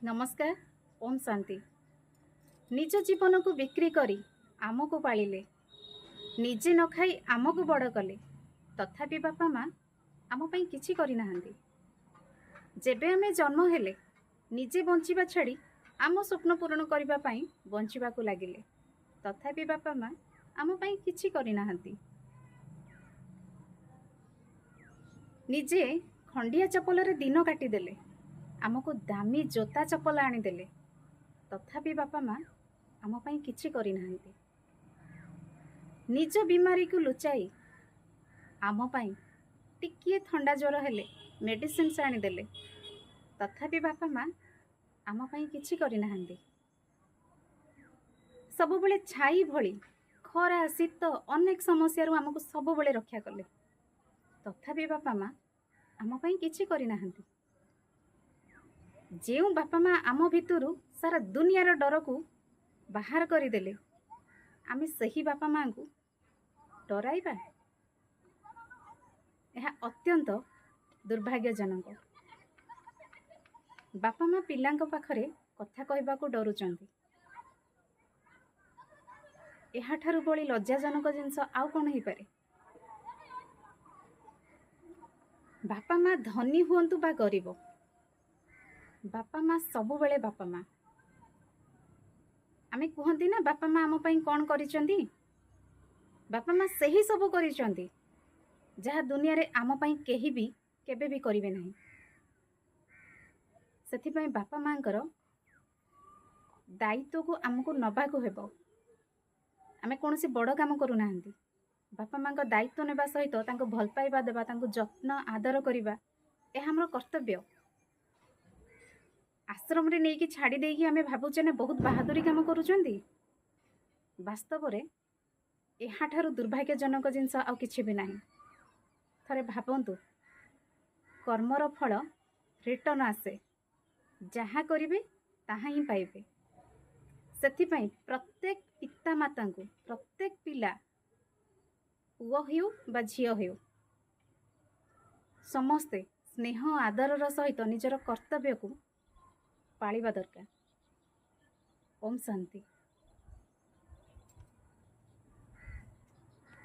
ନମସ୍କାର, ଓମ୍ ଶାନ୍ତି। ନିଜ ଜୀବନକୁ ବିକ୍ରି କରି ଆମକୁ ପାଳିଲେ, ନିଜେ ନ ଖାଇ ଆମକୁ ବଡ଼ କଲେ, ତଥାପି ବାପା ମା ଆମ ପାଇଁ କିଛି କରିନାହାନ୍ତି। ଯେବେ ଆମେ ଜନ୍ମ ହେଲେ, ନିଜେ ବଞ୍ଚିବା ଛାଡ଼ି ଆମ ସ୍ୱପ୍ନ ପୂରଣ କରିବା ପାଇଁ ବଞ୍ଚିବାକୁ ଲାଗିଲେ, ତଥାପି ବାପା ମା ଆମ ପାଇଁ କିଛି କରିନାହାନ୍ତି। ନିଜେ ଖଣ୍ଡିଆ ଚପଲରେ ଦିନ କାଟିଦେଲେ, ଆମକୁ ଦାମୀ ଜୋତା ଚପଲ ଆଣିଦେଲେ, ତଥାପି ବାପା ମା ଆମ ପାଇଁ କିଛି କରିନାହାନ୍ତି। ନିଜ ବିମାରୀକୁ ଲୁଚାଇ ଆମ ପାଇଁ ଟିକିଏ ଥଣ୍ଡା ଜ୍ୱର ହେଲେ ମେଡ଼ିସିନ୍ସ ଆଣିଦେଲେ, ତଥାପି ବାପା ମା ଆମ ପାଇଁ କିଛି କରିନାହାନ୍ତି। ସବୁବେଳେ ଛାଇ ଭଳି ଖରା, ଶୀତ, ଅନେକ ସମସ୍ୟାରୁ ଆମକୁ ସବୁବେଳେ ରକ୍ଷା କଲେ, ତଥାପି ବାପା ମା ଆମ ପାଇଁ କିଛି କରିନାହାନ୍ତି। ଯେଉଁ ବାପା ମା ଆମ ଭିତରୁ ସାରା ଦୁନିଆର ଡରକୁ ବାହାର କରିଦେଲେ, ଆମେ ସେହି ବାପା ମାଙ୍କୁ ଡରାଇବା, ଏହା ଅତ୍ୟନ୍ତ ଦୁର୍ଭାଗ୍ୟଜନକ। ବାପା ମା ପିଲାଙ୍କ ପାଖରେ କଥା କହିବାକୁ ଡରୁଛନ୍ତି, ଏହାଠାରୁ ବଳି ଲଜ୍ଜାଜନକ ଜିନିଷ ଆଉ କ'ଣ ହେଇପାରେ? ବାପା ମା ଧନୀ ହୁଅନ୍ତୁ ବା ଗରିବ, ବାପା ମା ସବୁବେଳେ ବାପା ମା। ଆମେ କୁହନ୍ତି ନା, ବାପା ମା ଆମ ପାଇଁ କ'ଣ କରିଛନ୍ତି? ବାପା ମା ସେହି ସବୁ କରିଛନ୍ତି ଯାହା ଦୁନିଆରେ ଆମ ପାଇଁ କେହି ବି କେବେ ବି କରିବେ ନାହିଁ। ସେଥିପାଇଁ ବାପା ମାଙ୍କର ଦାୟିତ୍ୱକୁ ଆମକୁ ନେବାକୁ ହେବ। ଆମେ କୌଣସି ବଡ଼ କାମ କରୁନାହାନ୍ତି। ବାପା ମାଙ୍କ ଦାୟିତ୍ୱ ନେବା ସହିତ ତାଙ୍କୁ ଭଲ ପାଇବା ଦେବା, ତାଙ୍କୁ ଯତ୍ନ ଆଦର କରିବା, ଏହା ଆମର କର୍ତ୍ତବ୍ୟ। ଆଶ୍ରମରେ ନେଇକି ଛାଡ଼ି ଦେଇକି ଆମେ ଭାବୁଛେ ନା ବହୁତ ବାହାଦୁରୀ କାମ କରୁଛନ୍ତି। ବାସ୍ତବରେ ଏହାଠାରୁ ଦୁର୍ଭାଗ୍ୟଜନକ ଜିନିଷ ଆଉ କିଛି ବି ନାହିଁ। ଥରେ ଭାବନ୍ତୁ, କର୍ମର ଫଳ ରିଟର୍ଣ୍ଣ ଆସେ। ଯାହା କରିବେ ତାହା ହିଁ ପାଇବେ। ସେଥିପାଇଁ ପ୍ରତ୍ୟେକ ପିତାମାତାଙ୍କୁ, ପ୍ରତ୍ୟେକ ପିଲା, ପୁଅ ହେଉ ବା ଝିଅ ହେଉ, ସମସ୍ତେ ସ୍ନେହ ଆଦରର ସହିତ ନିଜର କର୍ତ୍ତବ୍ୟକୁ ପାଳିବା ଦରକାର। ଓମ୍ ଶାନ୍ତି।